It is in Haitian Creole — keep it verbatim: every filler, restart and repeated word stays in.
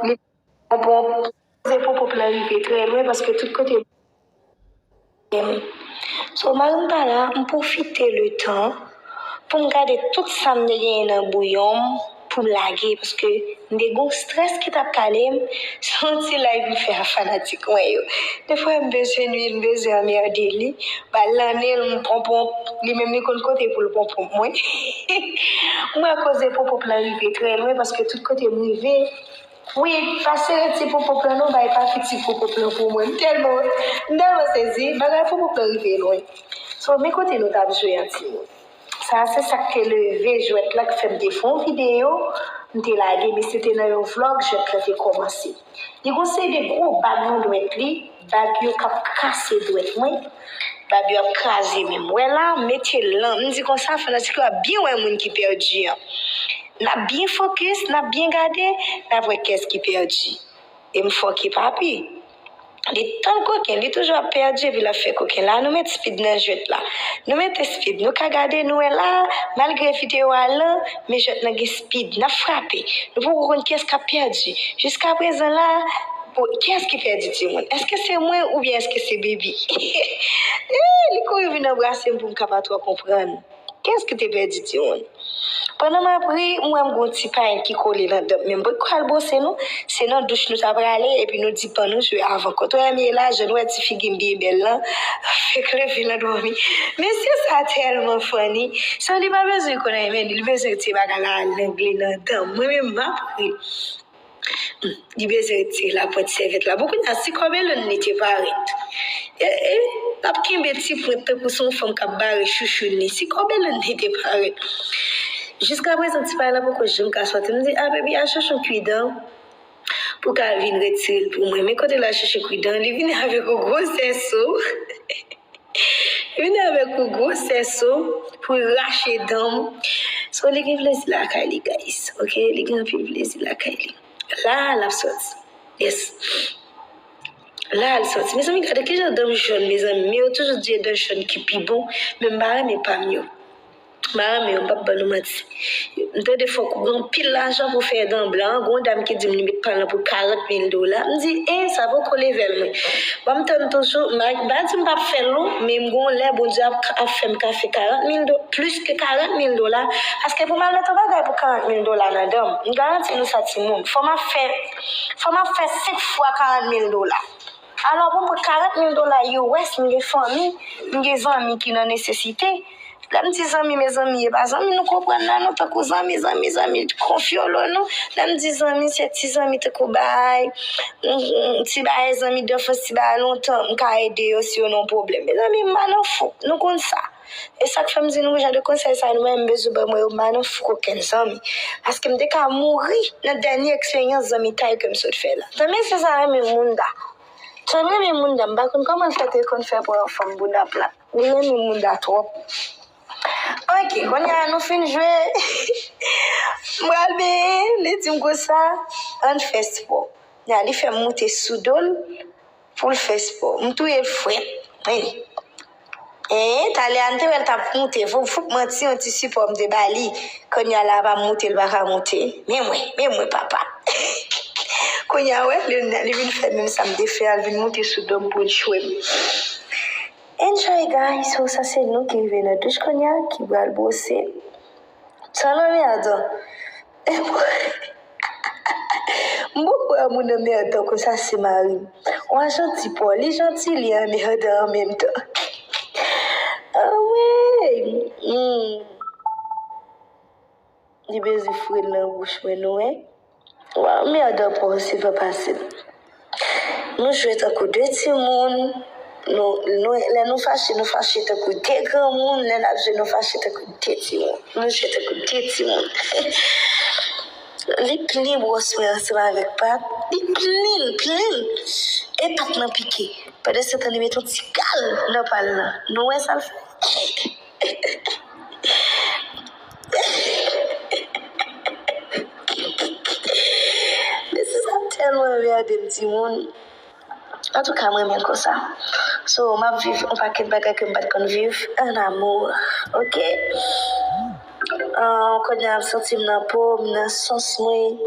Li, bon, bon, koze pwopwòp lan rive trè lwen paske tout kote So, mari m pa la, m pwofite letan pou m gade tout sa m te genyen nan bouyon m pou m lage, paske m te gen yon strès ki t ap kale m. Se yon ti live m fè a fanatik mwen yo. Defwa m bezwen nwi l, m bezwen anmède li. M al nan nen l, m ponpon, li menm li konn kote pou l ponpon mwen. M wè koze pwopwòp lan rive trè lwen, paske tout kote m rive, wi, pa sere ti pwopwòp lan non, bay pa fè ti pwopwòp lan pou mwen. M tèlman, m tèlman sezi, bagay pwopwòp lan rive lwen. So, men kote nou t ap jwe an timoun. Sa a se sa k te leve jwèt la k fè m te fè yon videyo, m te lage, men se te nan yon vlòg jwèt la te kòmanse. Li gon seri de gwo bag nan dwèt li, bag yo k ap kase dwèt mwen, bag yo ap kraze men m. Wè la, mete l lan, m di konsa, fanatik yo ap byen wè moun ki pèdi an. N ap byen fokis, n ap byen gade, n ap wè kiyès ki pèdi. E m fòke papi. Li tann koken, li toujou ap pèdi epi l ap fè koken. La, nou met speed nan jwèt la. Nou mete speed, nou ka gade, nou wè la, malgre videyo a lan, men jwèt lan gen speed, n ap frape. Nou poko konn kiyès k ap pèdi. Jiskaprezan la, bon, kiyès ki pèdi timoun? Èske se mwen oubyen èske se Baby? Eh, li kouri vin anbrase m pou m ka pa twò konprann. Kiyès ki te pèdi timoun? Pandan m ap ri, m wè m gon ti payèt ki kole nan dan m, men m potko al bwose non. Se nan douch nou ta prale, epi nou di pan nou jwe avan. Kote w wè m ye la, jan w wè ti figi m byen bèl lan, fèk leve nan dòmi. Mesye sa tèlman funny. So, li pa bezwen konnen, men li bezwen retire bagay la al nan gle nan dan m. Mwen menm, m ap ri. Li bezwen retire lapwent sèvyèt la. Bon, kounye a, si kòbelan li te parèt. E, e, l ap kenbe ti pwent tankou se yon fanm k ap bare chouchoun li. Si kòbelan li te parèt. Jiskaprezan, ti pay la poko janm ka sòti. M di, a, baby, al chèche yon kwidan pou w ka vin retire l pou mwen. Men kote l al chèche kwidan, li vini avèk yon gwo sèso. Vini avèk yon gwo sèso pou rache dan m. So, li gen plezi lakay li, guys. Ok? Li gen anpil plezi lakay li. La, l ap sòti. Yes. La, l sòti. Mezanmi, gade kijan dan m jòn, mezanmi. Men yo toujou di e dan jòn ki pi bon, men m pa renmen pa m yo. M pa renmen yo, m p ap ban nou manti. M tande fòk ou gen anpil lajan pou fè dan blan. Gon dam ki di m li met pa l lan pou karant mil dola. M di, en, sa poko levèl mwen. Bon, m tann toujou, m pa, m pa di m p ap fè l non, men m gon lè Bondye ap, ap fè m ka fè karant mil do, plis ke karant mil dola. Paske pou m al met yon bagay pou karant mil dola nan dan m, m garanti nou sa timoun. Fò m ap fè, fò m ap fè senk fwa karant mil dola. Alò, pou m pran karant mil dola U S, m gen fanmi, m gen zanmi ki nan nesesite. Lè m di zanmi, mezanmi, e pa zanmi nou konprann la, non, tankou zanmi, zanmi, zanmi, konfyolo nou. Lè m di zanmi, se ti zanmi tankou bay, mm, mm, ti bay zanmi danfans, ti bay lontan, m ka ede yo si yo nan yon pwoblèm. Mezanmi, m pa nan fou, nou konn sa. E sa k fè m di nou jan de konsèy sa, nou wè m bezwen ban mwen yo, m pa nan fou kokenn zanmi. Paske m te ka mouri nan dènye eksperyans zanmitay ke m sot fè la. Zanmi, se sa renmen moun da. John renmen moun dan, m pa konn kòman l fè te konn fè pran yon fanm bouda plat. Li renmen moun da twòp. Ok, kounye a nou fin jwe. M pral benyen, li di m konsa, ann fè spò. Kounye a li fè m moute sou do l pou l fè spò. M touye l frèt. Wi. E talè a, m te wè l t ap moute. Fò m fout manti, yon ti sipò m te ba li. Kounye a la, pa moute, l pa ka moute. Men mwen, men mwen, papa. Kounye a, wè, li, li vin fè menm sa m te fè a, l vin moute sou do m pou l tchwe m. Enjoy, guys. So, sa se nou ki rive nan douch kounye a, ki pral bwose. Sa nan men adan. M poko wè moun anmèdan konsa se mari m. Wa janti pa w, li janti, li anmèdan an menm tan. Anmwey! Hmm. Li bezwen fre l nan bouch mwen, nou wè. Wa anmèdan pa w, se pa fasil. Nou jwe tankou de timoun. Nou, nou, lè nou fache, nou fache tankou de granmoun. Lè n ap jwe, nou fache tankou de timoun. Nou jwe tankou de timoun. Li plen bwòs mwen ansanm avèk pa l. Li plen l, plen l. E pa t nan pike. Pandansetan, li met yon ti kal nan pa l lan. Nou wè sa l fè? Mesye sa tèlman anmède m, timoun. Antouka, mwen renmen l konsa. So, m ap viv yon pakèt bagay ke m pa t konn viv an amou. Ok? Ah, kounye a, m santi m nan po m, nan sans mwen.